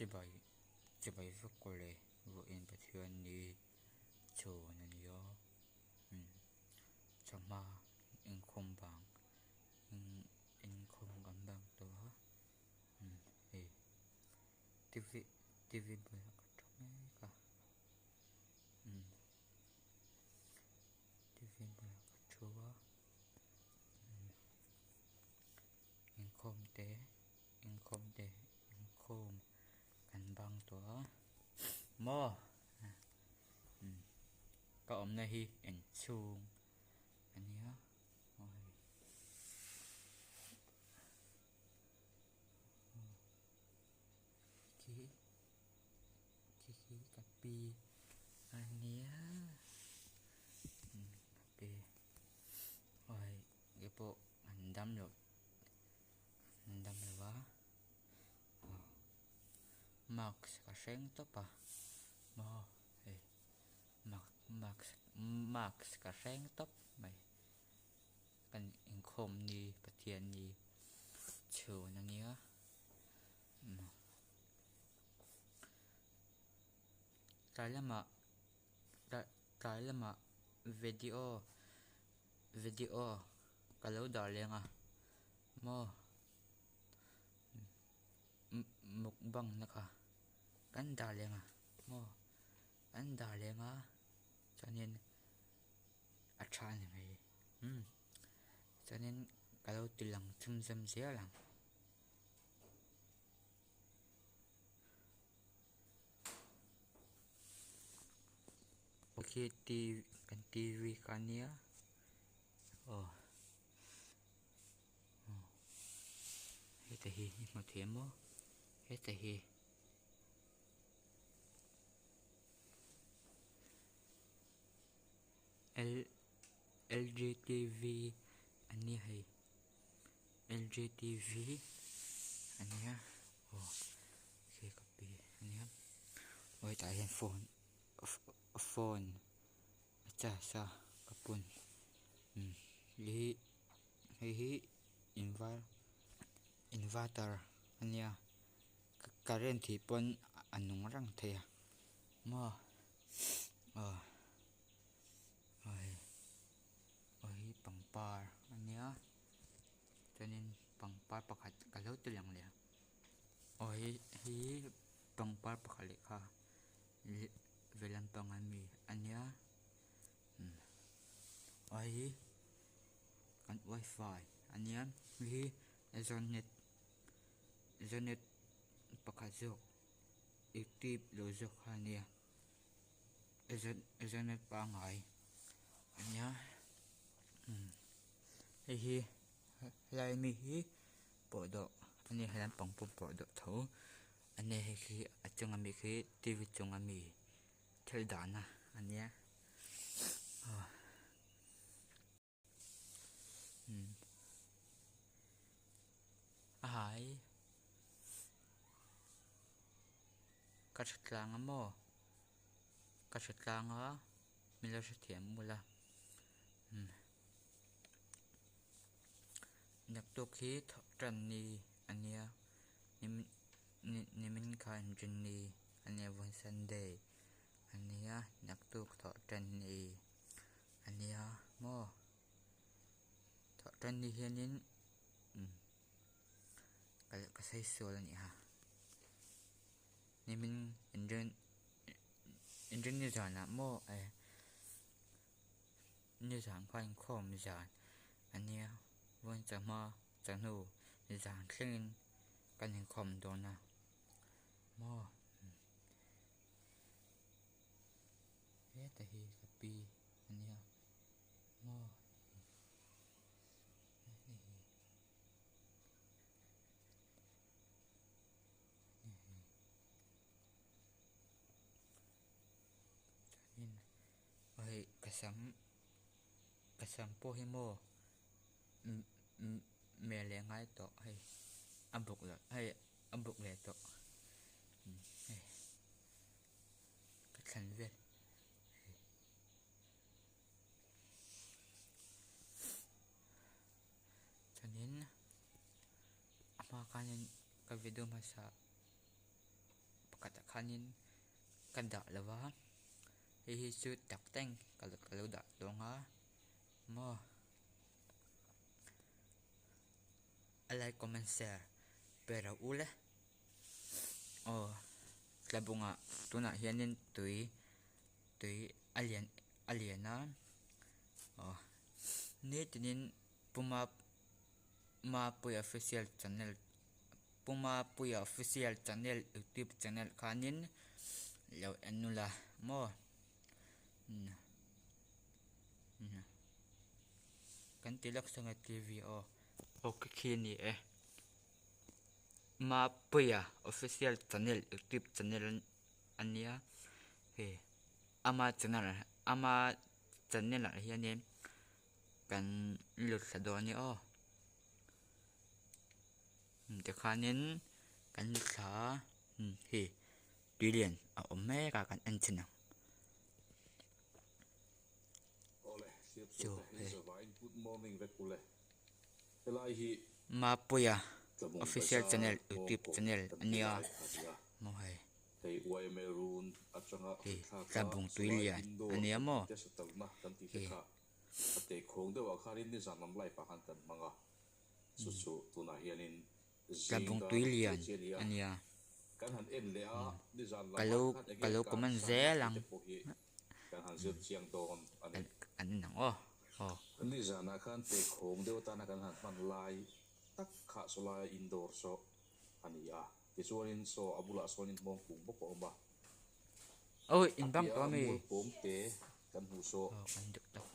Chibai chibai vek awle vawiin Pathian ni chhawn a ni a umm chawhma inkhawm bang inkhawm kan bang tawh a umm hei t v t v bulah ka thu mek a umm t v bulah ka thu a umm inkhawm te. Inkhawm te inkhawm kan bang tawh a maw umm ka awmna hi inchhung a nia aw hei khi khi khi ka pi a nia umm ka pi aw hei keipawh an dam loh. An dam lo a mask ka hreng tawp a maw hei mask mask mask ka hreng tawp mai kan inkhawm ni Pathian ni chhun a nia tlai lamah tlai lamah video video ka lo dah leng a maw mukbang na kha kan dah leng a maw kan dah leng a chuanin a tha a ni mai umm chuanin ka lo ti lang chhunzawm zel ang. Khi kan tv kha a nia aw heta hi i hmu thei maw heta hi L L G T V a nia hei L G T V a nia aw khi ka pi a nia aw hetah hian phone phone a charge a ka pun umm hei hi hei hi inverter a nia current thih pawn a nung reng thei a maw aw aw hei aw hi pangpar a nia chuanin pangpar pakhat ka lo ti lang leh a aw hei hi pangpar pakhat leh kha vei lampang a mi a nia umm aw hei hi kan wifi a nia hei hi zonet zonet pakhat zawk youtube lo zawk kha a nia zonet pangngai a nia umm hei hi helai mi hi pawh dawh a nia he lampang pawh pawh dawh tho. A nia hei khi a chunga mi khi t v chunga mi thil dahna a nia aw umm a hai ka hre tlang a maw ka hre tlang a min lo hrethiam mawlh a umm naktuk hi thawk tan ni a nia. Nimin khan Rinni a nia vawiin Sunday a nia naktuk thawh tan ni a nia maw thawh tan ni hianin umm ka sawi sual a nih kha nimin Inrinni zanah maw eh nizan khan inkhawm zan a nia vawiin chawhma chawhnu zan thlengin kan inkhawm dawn a maw heta hi ka pi a nia maw hei hi chuanin hei ka sam ka sam pawh hi maw. Mel leh ngai tawh hei a buk loh hei a buk leh tawh hei ka thlan vel hei chuanin a hma khanin ka video hmasa. pakhatah khanin ka dah lo va hei hi chu tak tank ka lo dah tawng a maw a like comment share pe rawh u le aw tlabungah tunah hianin tui tui a lian a lian a aw nitinin puma Mapuia official channel Pu Mapuia official channel youtube channel khanin lo en ula maw kan ti lawk sawn a tv aw aw khi khi a ni e Mapuia official channel youtube channel a nia hei ama channel ama channel ah hianin kan lut thla dawn a ni aw tikhanin kan lut thla a hei tui lian a awm mek a kan en chhin ang chu hei Mapuia official channel youtube channel a nia maw hei. Hei tlabung tui lian a nia maw hei. A teh khawng deuhah khanin nizan lam live ah khan kan hmang a, chu chu tunah hianin zing Tlabung dar tui chiah lian chiah a ni a, a nia. kan han en leh a, nizan Ka lamah lo khan ka enge lo kan comment san zel tih ang. te pawh hi kan han zir chiang dawn a ni. Kan kan en ang aw aw. Nizanah khan teh khawng deuh atana kan han hman lai tak kha saw laia indoor saw a ni a, tichuanin saw a bulah sawnin hmawng kung bawk a awm a, Awi a in bang piah tawh a ami? mual pawng te kan hmuh saw. Aw kan deuh tak.